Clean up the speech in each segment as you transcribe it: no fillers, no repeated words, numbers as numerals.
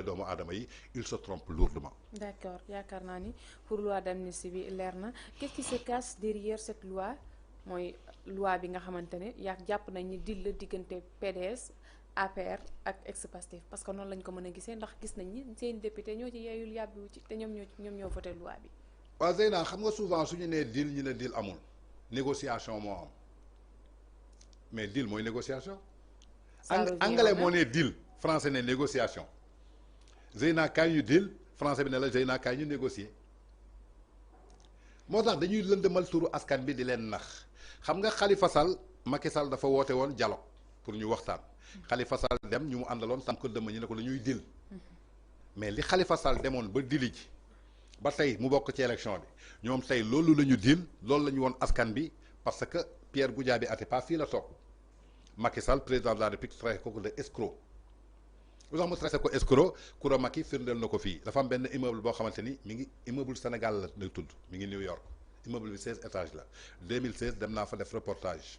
doomu aadama yi il se trompe lourdement. d'accord yaakaar naa ni pour loi d'amnistie bi leer na qu'est-ce qui se cache derrière cette loi mooy loi bi nga xamante ne yaa jàpp nañ ni dil la diggante PDS APR ak ex-Pastef parce que noonu lañ ko mën a gisee ndax gis nañ ni seen député ñoo ci yeeyul yàbbiwu ci te ñoom ñoo voté loi bi. waaw Zeyna xam nga souvent suñu nee deal ñu ne deal amul négociation moo am mais deal mooy négociation. anglais moo ne deal français ne négociation. Zeyna kaay ñu deal français bi ne la Zeyna kaay ñu négocier moo tax dañuy lëndëmal turu askan bi di leen nax xam nga Khalifa Sall Macky Sall dafa woote woon dialogue pour ñu waxtaan. Khalifa Sall dem ñu mu àndaloon tam ko dëmm ñu ne ko dañuy deal mais li Khalifa Sall demoon ba dili ji ba tey mu bokk ci élection bi ñoom tey loolu la ñu deal loolu la ñu woon askan bi parce que Pierre Goudiaby Atepa fii la toog Macky Sall président de la République traité ko de escroc. lu tax mu traité ko escroc Koura Macky firndeel na ko fii dafa am benn immeuble boo xamante ni mi ngi immeuble Sénégal la lay tudd mi ngi New York immeuble bi 16 étages la 2016 dem naa fa def reportage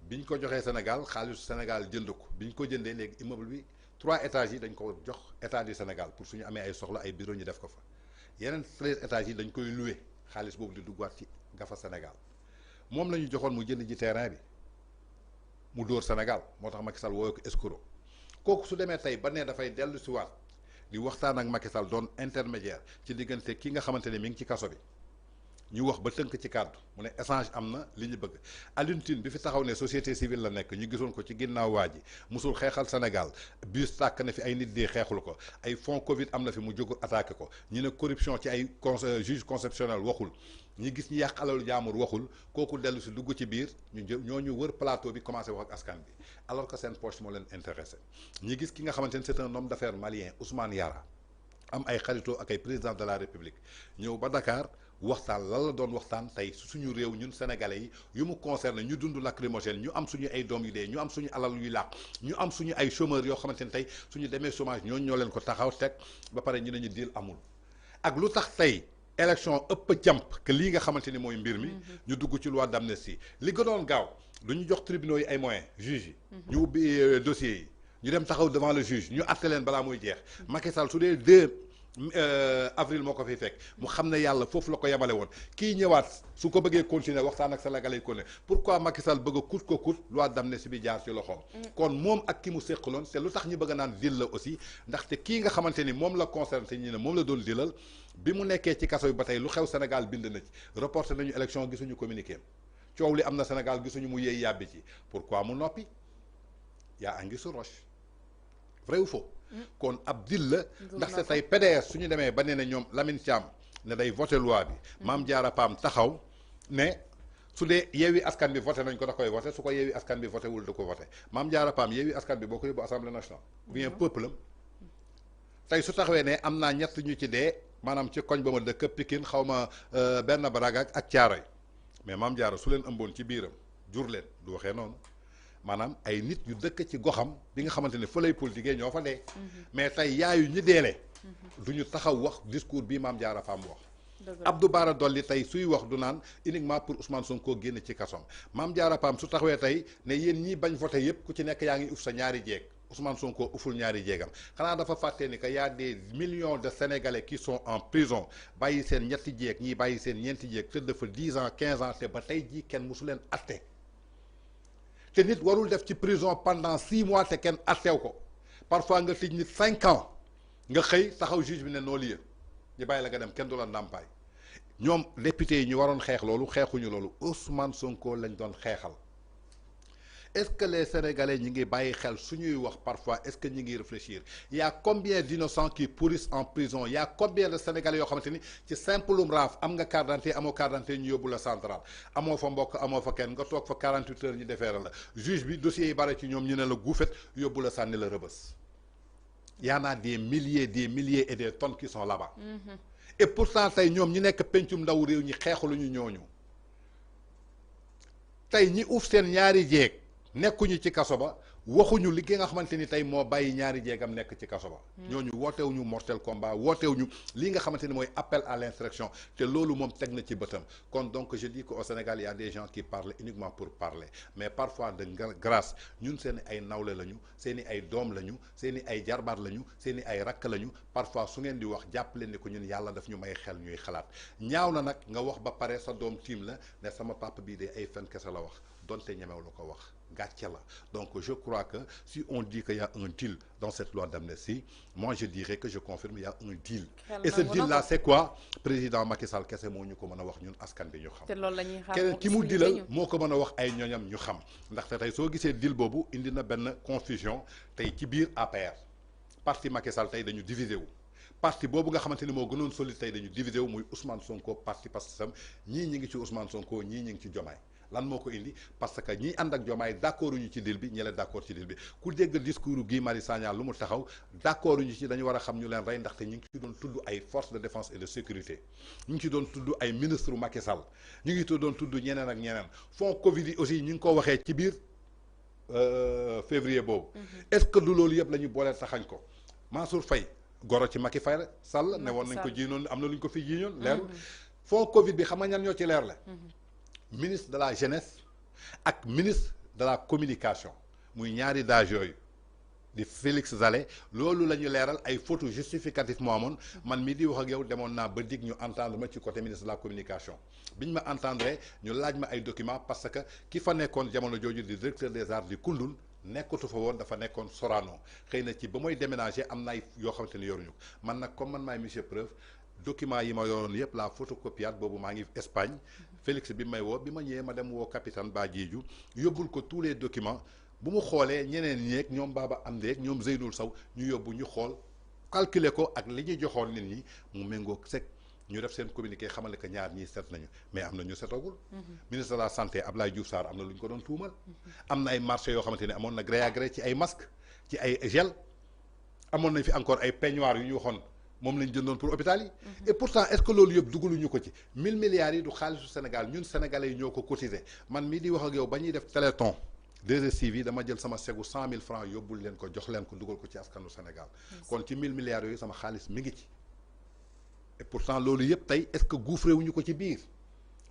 biñ ko joxee Sénégal xaalisu Sénégal jënd ko biñ ko jëndee léegi immeuble bi 3 étages yi dañ ko jox état du Sénégal pour suñu amee ay soxla ay bureau ñu def ko fa yeneen 13 étages yi dañ koy loué xaalis boobu di duggaat ci gafa Sénégal moom la ñu joxoon mu jënd ji terrain bi mu dóor Sénégal moo tax Macky Sall wooyee ko escroc. kooku su demee tey ba ne dafay dellu si waat di waxtaan ak Macky Sall doon intermédiaire ci diggante ki nga xamante ne mi ngi ci kaso bi ñu wax ba tënk ci kàddu mu ne échange am na li ñu bëgg Alioune Tine bi fi taxaw ne société civile la nekk ñu gisoon ko ci ginnaaw waa ji musul xeexal Sénégal bus tàkk na fi ay nit dee xeexul ko ay fonds Covid am na fi mu jóg attaqué ko ñu ne corruption ci ay juge conceptionnel waxul ñi gis ñu yàq alalu jaamur waxul kooku dellu si dugg ci biir ñooñu wër plateau bi commencé wax ak askan bi alors que seen poche moo leen intéressé ñi gis ki nga xamante ne c'est un homme d'affaires malien Ousmane Yara am ay xaritoo ak ay président de la République ñëw ba Dakar waxtaan lan la doon waxtaan tey suñu réew ñun sénégalais yi yu mu concerne ñu dund lacrymogène ñu am suñu ay doom yu dee ñu am suñu alal yuy làq ñu am suñu ay chômeurs yoo xamante ne tey suñu demee chômage ñooñu ñoo leen ko taxaw teg ba pare ñu ne ñu deal amul ak lu tax tey élection ëpp jàmp que lii nga xamante ni mooy mbir mi ñu dugg ci loi d'amnistie li gënoon gaaw du ñu jox tribunaux yi ay moyens juges yi ñu ubbi dossiers yi ñu dem taxaw devant le juge ñu àtte leen balaa muy jeex Macky Sall su dee 2 avril moo ko fiy fekk mu xam ne yàlla foofu la ko yemale woon kii ñëwaat su ko bëggee continuer waxtaan ak sénégalais yi ko ne pourquoi Macky Sall bëgg a coûte que coûte loi d'amnistie bi jaar ci loxoom kon moom ak ki mu séqaloon c'est lu tax ñu bëgg a naan dil la aussi ndaxte kii nga xamante ni moom la concerné te ñu ne moom la doon dilal bi mu nekkee ci kaso bi ba tey lu xew Sénégal bind na ci reporté nañu élection gisuñu communiqué coow li am na Sénégal gisuñu mu yéey yàbbi ci pourquoi mu noppi yaa angi su roche vrai ou faux kon ab dil la ndaxte tey PDS suñu demee ba nee na ñoom Lamine Thiam ne day voté loi bi Mame Diarra Pam taxaw ne su dee Yewwi Askan bi voté nañ ko da koy voté su ko Yewwi Askan bi voté wul da ko voté Mame Diarra Pam Yewwi Askan bi boo ko yóbbu Assemblée nationale bien peuple am tey su taxawee ne am naa ñett ñu ci dee maanaam ci koñ ba ma dëkk Pikine xaw ma benn baraga ak Thiaroye mais Mame Diarra su leen ëmboon ci biiram jur leen du waxee noonu maanaam ay nit yu dëkk ci goxam bi nga xamante ne fa lay politique ñoo fa dee mais tey yaayu ñi deele du ñu taxaw wax discours bii Mame Diarra Fam wax Abdou Bara Dolly tey suy wax du naan uniquement pour Ousmane Sonko génn ci kasom Mame Diarra Pam su taxawee tey ne yéen ñi bañ voté yépp ku ci nekk yaa ngi uf sa ñaari jeeg Ousmane Sonko uful ñaari jeegam xanaa dafa fàttee ni que y a des millions de Sénégalais qui sont en prison bàyyi seen ñetti jeeg ñii bàyyi seen ñeenti jeeg tëdd fa 10 ans 15 ans te ba tey jii kenn mosu leen atte te nit warul def ci prison pendant 6 mois te kenn atteew ko parfois nga tëj nit 5 ans nga xëy taxaw juge bi ne noo lieu ñu bàyyi la nga dem kenn du la ndàmpaay ñoom député yi ñu waroon xeex loolu xeexuñu loolu Ousmane Sonko lañ doon xeexal est-ce que les Sénégalais ñi ngi bàyyi xel suñuy wax parfois est-ce que ñi ngi réfléchir il y a combien d'innocents qui pourrissent en prison il y a combien de Sénégalais yoo xamante ni ci simple raaf am nga carte d'identité amoo carte d'identité ñu yóbbu la central amoo fa mbokk amoo fa kenn nga toog fa 48 heures ñu defeere la juge bi dossier yi bare ci ñoom ñu ne la guufet yóbbu la sànni la rëbës y en a des milliers et des tonnes qui sont là-bas et pourtant tey ñoom ñi nekk pencum ndaw réew ñi xeexaluñu ñooñu tey ñi uuf seen ñaari jeeg nekkuñu ci kaso ba waxuñu li nga xamante ni tey moo bàyyi ñaari jeegam nekk ci kaso ba. ñooñu wootewuñu mortel combat wootewuñu li nga xamante ni mooy appel à l'insurrection te loolu moom teg na ci bëtam kon donc je dis que au Sénégal il y a des gens qui parlent uniquement pour parler mais parfois de grâce ñun seen ay nawle lañu seen i ay doom lañu seen i ay jarbaat lañu seen i ay rakk lañu parfois su ngeen di wax jàpp leen ni ko ñun yàlla daf ñu may xel ñuy xalaat ñaaw na nag nga wax ba pare sa doom tiim la ne sama papa bii de ay fen kese la wax donte ñemew la ko wax. Donc je crois que si on dit qu'il y a un deal dans cette loi d'amnistie, moi je dirais que je confirme qu'il y a un deal. Et ce deal là c'est quoi? Président Macky Sall kese moo ñu ko mën a wax ñun askan bi ñu xam. te loolu la ñuy xaar keneen ki mu dilal moo ko mën a wax ay ñoñam ñu xam ndaxte tey soo gisee deal boobu indi na benn confusion tey ci biir APR parti Macky Sall tey dañu divisé wu. parti boobu nga xamante ni moo gënoon solide tey dañu divisé wu muy Ousmane Sonko parti parce que sam ñii ñi ngi ci Ousmane Sonko ñii ñi ngi ci Diomaye. lan moo ko indi parce que ñi ànd ak Diomaye d'accord uñu ci deal bi ñi la d'accord ci deal bi ku dégg discours Guy Marius Sagna lu mu taxaw d'accord uñu ci dañu war a xam ñu leen rey ndaxte ñu ngi ci doon tudd ay forces de défense et de sécurité ñu ngi ci doon tudd ay ministre Macky Sall ñu ngi doon tudd ñeneen ak ñeneen fonds Covid yi aussi ñu ngi ko waxee ci biir février boobu est-ce que du loolu yëpp la ñu boolee taxañ ko Mansour Faye goro ci Macky Faye Sall ne woon nañ ko jiinoon am na lu ñu ko fi jiinoon leerul fonds Covid bi xam nga ñan ñoo ci leer la ministre de la jeunesse ak ministre de la communication muy ñaari daaj yooyu di Félix Zale loolu la ñu leeral ay photos justificatives moo amoon man mii di wax ak yow demoon naa ba dig ñu entendre ma ci côté ministre de la communication biñ ma entendre ñu laaj ma ay documents parce que ki fa nekkoon jamono jooju di directeur des arts di Koundoul nekkatu fa woon dafa nekkoon Sorano xëy na ci ba mooy déménager am na ay yoo xamante ni yoruñu man nag comme man maay monsieur preuve document yi ma yoroon yëpp la photocopiade boobu maa ngi Espagne Félix bi may woo bi ma ñëwee ma dem woo capitaine Badjidju yóbbul ko tous les documents bu mu xoolee ñeneen ñeeg ñoom Baba Amdeek ñoom Zeynoul Sow ñu yóbbu ñu xool calculer ko ak li ñuy joxoon nit ñi mu méngoo sec ñu def seen communiqué xamal que ñaar ñii set nañu mais am na ñu setagul. ministre de la santé Abdoulaye Diouf Sarr am na lu ñu ko doon tuumal. am na ay marché yoo xamante ne amoon na gré à gré ci ay masque ci ay gel amoon nañ fi encore ay peignoir yu ñu waxoon. moom lañ jëndoon pour hôpital yi. et pourtant est-ce que loolu yëpp dugaluñu ko ci 1000 milliards yi du xaalisu Sénégal ñun sénégalais yi ñoo ko cotisé man mii di wax ak yow ba ñuy def téléthon 2STV dama jël sama segu 100 000 francs yóbbul leen ko jox leen ko dugal ko ci askanu Sénégal. kon ci 1000 milliards yooyu sama xaalis mi ngi ci. et pourtant loolu yëpp tey est-ce que gouffré wuñu ko ci biir.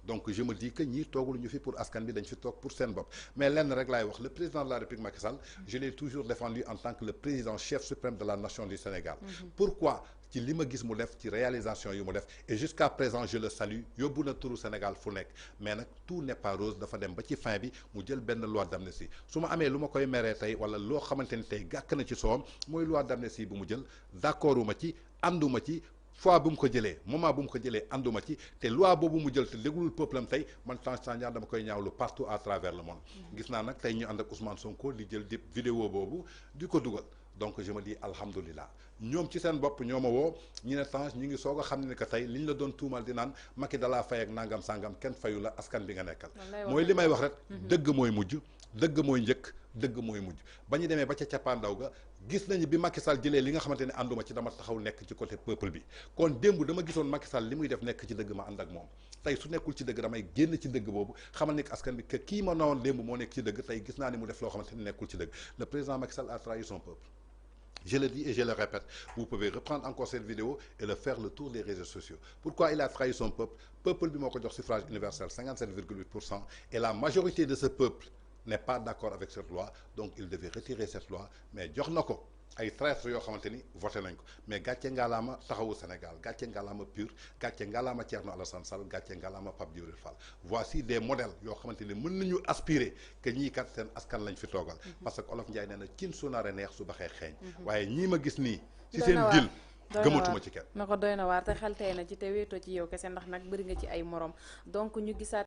donc je me dis que ñii toogul ñu fi pour askan bi dañ fi toog pour seen bopp mais lenn rek laay wax le président de la République Macky Sall je l'ai toujours défendu en tant que le président chef suprême de la nation du Sénégal. Pourquoi ci li ma gis mu def ci réalisation yu mu def et jusqu'à présent je le salue yóbbu na turu Sénégal fu nekk mais nag tout n'est pas rose dafa dem ba ci fin bi mu jël benn loi d'amnistie su ma amee lu ma koy meree tey wala loo xamante ni tey gàkk na ci soom mooy loi d'amnistie bu mu jël d'accorduma ci ànduma ci. fois bu mu ko jëlee moment bu mu ko jëlee ànduma ci te loi boobu mu jël te déglul peuple am tey man Tange Tandian dama koy ñaawlu partout à travers le monde. gis naa nag tey ñu ànd ak Ousmane Sonko di jël di vidéo boobu di ko dugal donc je me dis alhamdulilah ñoom ci seen bopp ñoo ma woo ñu ne Tange ñu ngi soog a xam ne que tey liñ la doon tuumal di naan Macky dalaa fay ak nangam sangam kenn fayu la askan bi nga nekkal. mooy li may wax rek. dëgg mooy mujj dëgg mooy njëkk dëgg mooy mujj ba ñu demee ba ca cappaandaw ga gis nañu bi Macky Sall jëlee li nga xamante ne ànduma ci dama taxaw nekk ci côté peuple bi kon démb dama gisoon Macky Sall li muy def nekk ci dëgg ma ànd ak moom tey su nekkul ci dëgg damay génn ci dëgg boobu xamal ni askan bi que kii ma nawoon démb moo nekk ci dëgg tey gis naa ni mu def loo xamante ni nekkul ci dëgg le président Macky Sall a trahi son peuple. Je le dis et je le répète, vous pouvez reprendre encore cette vidéo et le faire le tour des réseaux sociaux. Pourquoi il a trahi son peuple? Peuple bi moo ko jox suffrage universel 57,8% et la majorité de ce peuple n'est pas d'accord avec cette loi donc il devait retirer cette loi mais jox na ko ay traîtres yoo xamante ni voté nañ ko mais gàcce ngalaama taxawu Sénégal gàcce ngalaama PUR gàcce ngalaama Thierno Alassane Sall gàcce ngalaama Pape Djibril Fall voici des modèles yoo xamante ni mën nañu aspirer que ñii kat seen askan lañ fi toogal. parce que Olof Ndiaye nee na cin su naree neex su baxee xeeñ. waaye ñii ma gis nii. ci seen dil gëmatuma ci kenn. na ko doy na waar te xel tey na ci te wéetoo ci yow kese ndax nag bëri nga ci ay morom donc ñu gisaat.